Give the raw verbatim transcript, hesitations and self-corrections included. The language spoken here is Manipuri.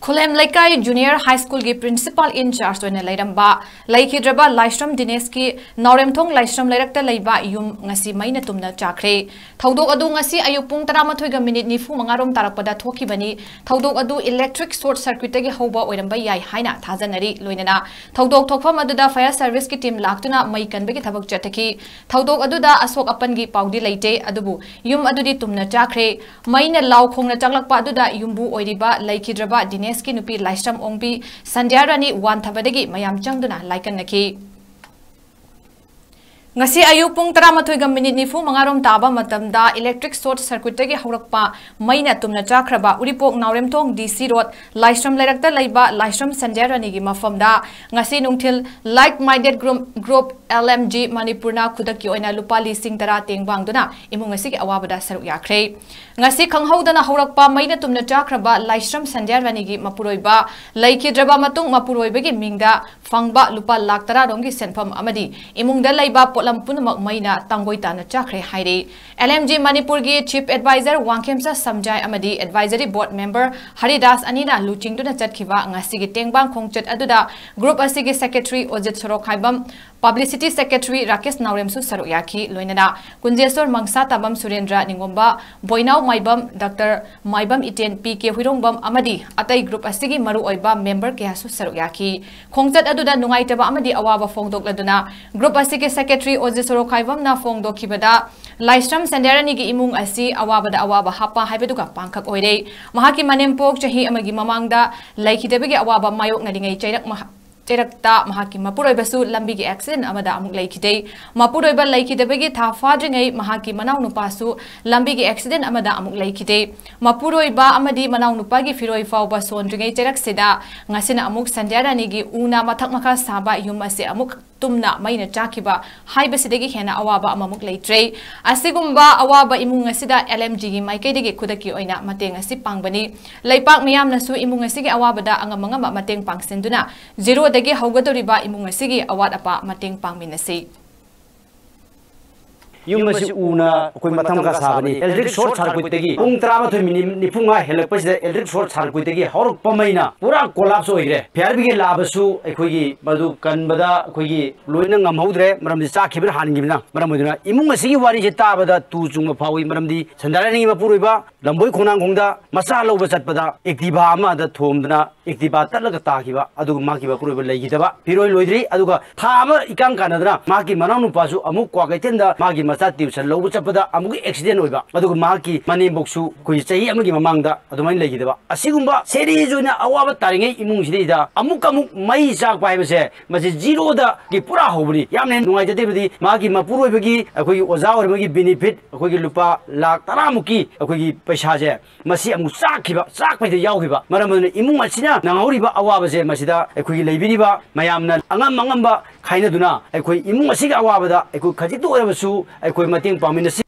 ꯈꯨꯂꯦꯝ ꯂꯩꯀꯥꯏ ꯖꯨꯅꯤꯌꯔ ꯍꯥꯏ ꯁ꯭ꯀꯨꯜꯒꯤ ꯄ꯭ꯔꯤꯟꯁꯤꯄꯥꯜ ꯏꯟꯆꯥꯔꯖ ꯑꯣꯏꯅ ꯂꯩꯔꯝꯕ ꯂꯩꯈꯤꯗ꯭ꯔꯕ ꯂꯥꯏꯁ꯭ꯔꯝ ꯗꯤꯅꯦꯁꯀꯤ ꯅꯥꯎꯔꯦꯝꯊꯣꯡ ꯂꯥꯏꯁ꯭ꯔꯝ ꯂꯩꯔꯛꯇ ꯂꯩꯕ ꯌꯨꯝ ꯉꯁꯤ ꯃꯩꯅ ꯇꯨꯝꯅ ꯆꯥꯛꯈ꯭ꯔꯦ꯫ ꯊꯧꯗꯣꯛ ꯑꯗꯨ ꯉꯁꯤ ꯑꯌꯨꯛ ꯄꯨꯡ ꯇꯔꯥꯃꯥꯊꯣꯏꯒ ꯃꯤꯅꯤꯠ ꯅꯤꯐꯨ ꯃꯉꯥ ꯔꯣꯝ ꯇꯥꯔꯛꯄꯗ ꯊꯣꯛꯈꯤꯕꯅꯤ꯫ ꯊꯧꯗꯣꯛ ꯑꯗꯨ electric short circuitꯇꯒꯤ ꯍꯧꯕ ꯑꯣꯏꯔꯝꯕ ꯌꯥꯏ ꯍꯥꯏꯅ ꯊꯥꯖꯅꯔꯤ꯫ ꯂꯣꯏꯅꯅ ꯊꯧꯗꯣꯛ ꯊꯣꯛꯐꯝ ꯑꯗꯨꯗ fire serviceꯀꯤ team ꯂꯥꯛꯇꯨꯅ ꯃꯩ ꯀꯟꯕꯒꯤ ꯊꯕꯛ ꯆꯠꯊꯈꯤ꯫ ꯊꯧꯗꯣꯛ ꯑꯗꯨꯗ ꯑꯁꯣꯛ ꯑꯄꯟꯒꯤ ꯄꯥꯎꯗꯤ ꯂꯩꯇꯦ, ꯑꯗꯨꯕꯨ ꯌꯨꯝ ꯑꯗꯨꯗꯤ ꯇꯨꯝꯅ ꯆꯥꯛꯈ꯭ꯔꯦ꯫ ꯃꯩꯅ ꯂꯥꯎ ꯈꯣꯡꯅ ꯆꯥꯛꯂꯛꯄ ꯑꯗꯨꯗ ꯌꯨꯝꯕꯨ ꯑꯣꯏꯔꯤꯕ ꯂꯩꯈꯤꯗ꯭ꯔꯕ ꯗꯤꯅꯦꯁꯀꯤ ꯅꯨꯄꯤ ꯂꯥꯏꯁ꯭ꯔꯝ ꯑꯣꯡꯕꯤ ꯁꯟꯙ꯭ꯌꯥ ꯔꯥꯅꯤ ꯋꯥꯟꯊꯕꯗꯒꯤ ꯃꯌꯥꯝ ꯆꯪꯗꯨꯅ ꯂꯥꯏꯀꯟꯅꯈꯤ꯫ ꯉꯁꯤ ꯑꯌꯨꯛ ꯄꯨꯡ ꯇꯔꯥꯃꯥꯊꯣꯏꯒ ꯃꯤꯅꯤꯠ ꯅꯤꯐꯨ ꯃꯉꯥ ꯔꯣꯝ ꯇꯥꯕ ꯃꯇꯝꯗ electric short circuitꯇꯒꯤ ꯍꯧꯔꯛꯄ ꯃꯩꯅ ꯇꯨꯝꯅ ꯆꯥꯛꯈ꯭ꯔꯕ ꯎꯔꯤꯄꯣꯛ ꯅꯥꯎꯔꯦꯝꯊꯣꯡ DC road ꯂꯥꯏꯁ꯭ꯔꯝ ꯂꯩꯔꯛꯇ ꯂꯩꯕ ꯂꯥꯏꯁ꯭ꯔꯝ ꯁꯟꯙ꯭ꯌꯥ ꯔꯥꯅꯤꯒꯤ ꯃꯐꯝꯗ ꯉꯁꯤ ꯅꯨꯡꯊꯤꯜ like minded group, group LMG ꯃꯅꯤꯄꯨꯔꯅ ꯈꯨꯗꯛꯀꯤ ꯑꯣꯏꯅ ꯂꯨꯄꯥ ꯂꯤꯁꯤꯡ ꯇꯔꯥ ꯇꯦꯡ ꯄꯥꯡꯗꯨꯅ ꯏꯃꯨꯡ ꯑꯁꯤꯒꯤ ꯑꯋꯥꯕꯗ ꯁꯔꯨꯛ ꯌꯥꯈ꯭ꯔꯦ꯫ ꯉꯁꯤ ꯈꯪꯍꯧꯗꯅ ꯍꯧꯔꯛꯄ ꯃꯩꯅ ꯇꯨꯝꯅ ꯆꯥꯈ꯭ꯔꯕ ꯂꯥꯏꯁ꯭ꯔꯝ ꯁꯟꯙ꯭ꯌꯥ ꯔꯥꯅꯤꯒꯤ ꯃꯄꯨꯔꯣꯏꯕ ꯂꯩꯈꯤꯗ꯭ꯔꯕ ꯃꯇꯨꯡ, ꯃꯄꯨꯔꯣꯏꯕꯒꯤ ꯃꯤꯡꯗ ꯐꯪꯕ ꯂꯨꯄꯥ ꯂꯥꯈ ꯇꯔꯥ ꯔꯣꯝꯒꯤ ꯁꯦꯟꯐꯝ ꯑꯃꯗꯤ ꯏꯃꯨꯡꯗ ꯂꯩꯕ ꯄꯣꯠꯂꯝ ꯄꯨꯝꯅꯃꯛ ꯃꯩꯅ ꯇꯥꯡꯒꯣꯏ ꯇꯥꯅ ꯆꯥꯈ꯭ꯔꯦ ꯍꯥꯏꯔꯤ꯫ LMG ꯃꯅꯤꯄꯨꯔꯒꯤ chief advisor ꯋꯥꯡꯈꯦꯝꯆꯥ ꯁꯝꯖꯥꯏ ꯑꯃꯗꯤ advisory board member ꯍꯔꯤꯗꯥꯁ ꯑꯅꯤꯅ ꯂꯨꯆꯤꯡꯗꯨꯅ ꯆꯠꯈꯤꯕ ꯉꯁꯤꯒꯤ ꯇꯦꯡꯕꯥꯡ ꯈꯣꯡꯆꯠ ꯑꯗꯨꯗ group ꯑꯁꯤꯒꯤ secretary ꯑꯣꯖꯤꯠ ꯁꯣꯔꯣꯛꯈꯥꯏꯕꯝ, publicity secretary ꯔꯥꯀꯦꯁ ꯅꯥꯎꯔꯦꯝꯁꯨ ꯁꯔꯨꯛ ꯌꯥꯈꯤ꯫ ꯂꯣꯏꯅꯅ ꯀꯨꯟꯖꯦꯁꯣꯔ ꯃꯪꯁꯥ ꯇꯥꯕꯝ ꯁꯨꯔꯦꯟꯗ꯭ꯔ ꯅꯤꯉꯣꯝꯕ, ꯕꯣꯏꯅꯥꯎ ꯃꯥꯏꯕꯝ, ꯗꯥꯛꯇꯔ ꯃꯥꯏꯕꯝ ꯏꯇꯦꯟ, ꯄꯤ ꯀꯦ ꯍꯨꯏꯔꯣꯡꯕꯝ ꯑꯃꯗꯤ ꯑꯇꯩ group ꯑꯁꯤꯒꯤ ꯃꯔꯨꯑꯣꯏꯕ member ꯀꯌꯥꯁꯨ ꯁꯔꯨꯛ ꯌꯥꯈꯤ꯫ ꯈꯣꯡꯆꯠ ꯑꯗꯨꯗ ꯅꯨꯡꯉꯥꯏꯇꯕ ꯑꯃꯗꯤ ꯑꯋꯥꯕ ꯐꯣꯡꯗꯣꯛꯂꯗꯨꯅ group ꯑꯁꯤꯒꯤ secretary ꯑꯣꯖꯤꯠ ꯁꯣꯔꯣꯛꯈꯥꯏꯕꯝꯅ ꯐꯣꯡꯗꯣꯛꯈꯤꯕꯗ, ꯂꯥꯏꯁ꯭ꯔꯝ ꯁꯟꯙ꯭ꯌꯥ ꯔꯥꯅꯤꯒꯤ ꯏꯃꯨꯡ ꯑꯁꯤ ꯑꯋꯥꯕꯗ ꯑꯋꯥꯕ ꯍꯥꯞꯄ ꯍꯥꯏꯕꯗꯨꯒ ꯄꯥꯡꯈꯛ ꯑꯣꯏꯔꯦ꯫ ꯃꯍꯥꯛꯀꯤ ꯃꯅꯦꯝꯄꯣꯛ ꯆꯍꯤ ꯑꯃꯒꯤ ꯃꯃꯥꯡꯗ ꯂꯩꯈꯤꯗꯕꯒꯤ ꯑꯋꯥꯕ ꯃꯥꯌꯣꯛꯅꯔꯤꯉꯩ ꯆꯩꯔꯛ ꯃꯍ-, ꯆꯩꯔꯛꯇ ꯃꯍꯥꯛꯀꯤ ꯃꯄꯨꯔꯣꯏꯕꯁꯨ ꯂꯝꯕꯤꯒꯤ accident ꯑꯃꯗ ꯑꯃꯨꯛ ꯂꯩꯈꯤꯗꯦ꯫ ꯃꯄꯨꯔꯣꯏꯕ ꯂꯩꯈꯤꯗꯕꯒꯤ ꯊꯥ ꯐꯥꯗ꯭ꯔꯤꯉꯩ ꯃꯍꯥꯛꯀꯤ ꯃꯅꯥꯎꯅꯨꯄꯥꯁꯨ ꯂꯝꯕꯤꯒꯤ accident ꯑꯃꯗ ꯑꯃꯨꯛ ꯂꯩꯈꯤꯗꯦ꯫ ꯃꯄꯨꯔꯣꯏꯕ ꯑꯃꯗꯤ ꯃꯅꯥꯎꯅꯨꯄꯥꯒꯤ ꯐꯤꯔꯣꯏ ꯐꯥꯎꯕ ꯁꯣꯟꯗ꯭ꯔꯤꯉꯩ ꯆꯩꯔꯛꯁꯤꯗ ꯉꯁꯤꯅ ꯑꯃꯨꯛ ꯁꯟꯙ꯭ꯌꯥ ꯔꯥꯅꯤꯒꯤ ꯎꯅ ꯃꯊꯛ ꯃꯈꯥ ꯁꯥꯕ ꯌꯨꯝ ꯑꯁꯤ ꯑꯃꯨꯛ ꯇꯨꯝꯅ ꯃꯩꯅ ꯆꯥꯛꯈꯤꯕ ꯍꯥꯏꯕꯁꯤꯗꯒꯤ ꯍꯦꯟꯅ ꯑꯋꯥꯕ ꯑꯃꯃꯨꯛ ꯂꯩꯇ꯭ꯔꯦ꯫ ꯑꯁꯤꯒꯨꯝꯕ ꯑꯋꯥꯕ ꯏꯃꯨꯡ ꯑꯁꯤꯗ LMGꯒꯤ ꯃꯥꯏꯀꯩꯗꯒꯤ ꯈꯨꯗꯛꯀꯤ ꯑꯣꯏꯅ ꯃꯇꯦꯡ ꯑꯁꯤ ꯄꯥꯡꯕꯅꯤ꯫ ꯂꯩꯄꯥꯛ ꯃꯤꯌꯥꯝꯅꯁꯨ ꯏꯃꯨꯡ ꯑꯁꯤꯒꯤ ꯑꯋꯥꯕꯗ ꯑꯉꯝ ꯑꯉꯝꯕ ꯃꯇꯦꯡ ꯄꯥꯡꯁꯤꯟꯗꯨꯅ zeroꯗꯒꯤ ꯍꯧꯒꯗꯧꯔꯤꯕ ꯏꯃꯨꯡ ꯑꯁꯤꯒꯤ ꯑꯋꯥꯠ ꯑꯄꯥ ꯃꯇꯦꯡ ꯄꯥꯡꯃꯤꯟꯅꯁꯤ꯫ ꯌꯨꯝ ꯑꯁꯤ ꯎꯅ ꯑꯩꯈꯣꯏ ꯃꯊꯛ ꯃꯈꯥ ꯁꯥꯕꯅꯤ꯫ Electric short circuitꯇꯒꯤ ꯄꯨꯡ ꯇꯔꯥꯃꯥꯊꯣꯏ ꯃꯤꯅꯤꯠ ꯅꯤꯐꯨꯃꯉꯥ ꯍꯦꯜꯂꯛꯄꯁꯤꯗ electric short circuitꯇꯒꯤ ꯍꯧꯔꯛꯄ ꯃꯩꯅ ꯄꯨꯔꯥ collapse ꯑꯣꯏꯈ꯭ꯔꯦ꯫ Fire brigade ꯂꯥꯛꯑꯕꯁꯨ ꯑꯩꯈꯣꯏꯒꯤ ꯃꯗꯨ ꯀꯟꯕꯗ ꯑꯩꯈꯣꯏꯒꯤ ꯂꯣꯏꯅ ꯉꯝꯍꯧꯗ꯭ꯔꯦ, ꯃꯔꯝꯗꯤ ꯆꯥꯛꯈꯤꯕꯅ ꯍꯥꯟꯈꯤꯕꯅ ꯃꯔꯝ ꯑꯣꯏꯗꯨꯅ꯫ ꯏꯃꯨꯡ ꯑꯁꯤꯒꯤ ꯋꯥꯔꯤꯁꯦ ꯇꯥꯕꯗ ꯇꯨ ꯆꯨꯡꯕ ꯐꯥꯎꯏ, ꯃꯔꯝꯗꯤ ꯁꯟꯗꯥꯔꯥꯏꯅꯤꯒꯤ ꯃꯄꯨꯔꯣꯏꯕ ꯂꯝꯕꯣꯏ ꯈꯣꯡꯅꯥꯡꯈꯣꯡꯗ ꯃꯆꯥ ꯂꯧꯕ ꯆꯠꯄꯗ Activa ꯑꯃꯗ ꯊꯣꯝꯗꯅ Activa ꯇꯠꯂꯒ ꯇꯥꯈꯤꯕ, ꯑꯗꯨꯒ ꯃꯍꯥꯛꯀꯤ ꯃꯄꯨꯔꯣꯏꯕ ꯂꯩꯈꯤꯗꯕ꯫ ꯐꯤꯔꯣꯏ ꯂꯣꯏꯗ꯭ꯔꯤ, ꯑꯗꯨꯒ ꯊꯥ ꯑꯃ ꯏꯀꯥꯟ ꯀꯥꯟꯅꯗꯅ ꯃꯍꯥꯛꯀꯤ ꯃꯅꯥꯎꯅꯨꯄꯥꯁꯨ ꯑꯃꯨꯛ ꯀ꯭ꯋꯥꯀꯩꯊꯦꯜꯗ ꯃꯥꯒꯤ ꯃꯆꯥ tuition ꯂꯧꯕ ꯆꯠꯄꯗ ꯑꯃꯨꯛ accident ꯑꯣꯏꯕ, ꯑꯗꯨꯒ ꯃꯍꯥꯛꯀꯤ ꯃꯅꯦꯝꯕꯣꯛꯁꯨ ꯑꯩꯈꯣꯏꯒꯤ ꯆꯍꯤ ꯑꯃꯒꯤ ꯃꯃꯥꯡꯗ ꯑꯗꯨꯃꯥꯏꯅ ꯂꯩꯈꯤꯗꯕ꯫ ꯑꯁꯤꯒꯨꯝꯕ serious ꯑꯣꯏꯅ ꯑꯋꯥꯕ ꯇꯥꯔꯤꯉꯩ ꯏꯃꯨꯡꯁꯤꯗꯩꯗ ꯑꯃꯨꯛ ꯑꯃꯨꯛ ꯃꯩ ꯆꯥꯛꯄ ꯍꯥꯏꯕꯁꯦ ꯃꯁꯤ zeroꯗꯒꯤ ꯄꯨꯔꯥ ꯍꯧꯕꯅꯤ꯫ ꯌꯥꯝꯅ ꯍꯦꯟꯅ ꯅꯨꯡꯉꯥꯏꯖꯗꯦꯕꯗꯤ ꯃꯥꯒꯤ ꯃꯄꯨꯔꯣꯏꯕꯒꯤ ꯑꯩꯈꯣꯏꯒꯤ ꯑꯣꯖꯥ ꯑꯣꯏꯔꯝꯕꯒꯤ benefit ꯑꯩꯈꯣꯏꯒꯤ ꯂꯨꯄꯥ ꯂꯥꯈ ꯇꯔꯥꯃꯨꯛꯀꯤ ꯑꯩꯈꯣꯏꯒꯤ ꯄꯩꯁꯥꯁꯦ ꯃꯁꯤ ꯑꯃꯨꯛ ꯆꯥꯛꯈꯤꯕ, ꯆꯥꯛꯄꯩꯗ ꯌꯥꯎꯈꯤꯕ꯫ ꯃꯔꯝ ꯑꯗꯨꯅ ꯏꯃꯨꯡ ꯑꯁꯤꯅ ꯅꯪꯍꯧꯔꯤꯕ ꯑꯋꯥꯕꯁꯦ ꯃꯁꯤꯗ ꯑꯩꯈꯣꯏꯒꯤ ꯂꯩꯕꯤꯔꯤꯕ ꯃꯌꯥꯝꯅ ꯑꯉꯝ ꯑꯉꯝꯕ ꯈꯥꯏꯅꯗꯨꯅ ꯑꯩꯈꯣꯏ ꯏꯃꯨꯡ ꯑꯁꯤꯒꯤ ꯑꯋꯥꯕꯗ ꯑꯩꯈꯣꯏ ꯈꯖꯤꯛꯇ ꯑꯣꯏꯔꯕꯁꯨ ꯑꯩꯈꯣꯏ ꯃꯇꯦꯡ ꯄꯥꯡꯃꯤꯟꯅꯁꯤ꯫